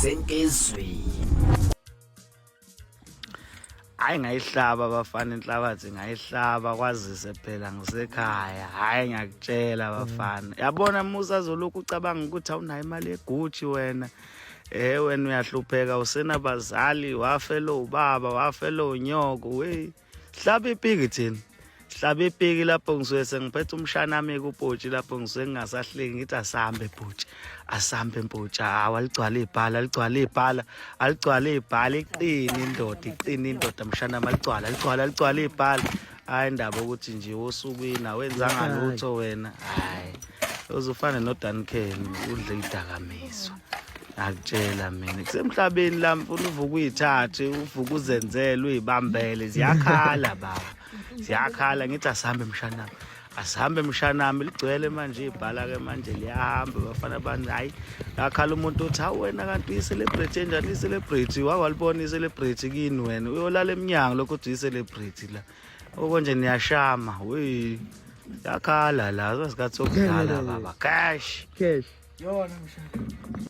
Senkezweni. Hayi, ngayihlaba abafana inhlabathi, ngayihlaba kwazise phela ngisekhaya. Hayi, ngiyakutshela abafana, yabona musa zolokhu ucabanga ukuthi awunayo imali yeGucci wena. Wena uyahlupheka, usenabazali, wafela ubaba, wafela unyoko. Wey, hlaba ipiki thina, hlaba ipiki lapho. Ngisuke sengiphethe umshana wami kupotshi lapho, ngisuke ngingasahleki, ngithi asambe potshi, asambe mpotshi. Hawu, aligcwale ibhala, aligcwale ibhala, aligcwale ibhala. Iqini indoda, iqini indoda, mshana wami, aligcwale, aligcwale, aligcwale ibhala. Hayi, indaba ukuthi nje osukwini awenzanga lutho wena, hayi, uzufane noDuncan udle idakamizwa. Akutshela mina, kusemhlabeni la mfuna uvuka uyithathe, uvuka uzenzele, uyibambele. Ziyakhala baba, ziyakhala. Ngithi asihambe mshanami, asihambe mshanami. Ligcwele manje ibhala ke manje, liyahamba bafana bani. Hayi, yakhala umuntu uthi, "Hawu wena, kanti uyi-celebrity enjani?" I-celebrity wakwalibona i-celebrity kini wena? Uyolala emnyango lokhu uthi uyi-celebrity la. Okonje niyashama we, yakhala la, sikhathi sokudlala baba, cash. Cash. Yona mshana.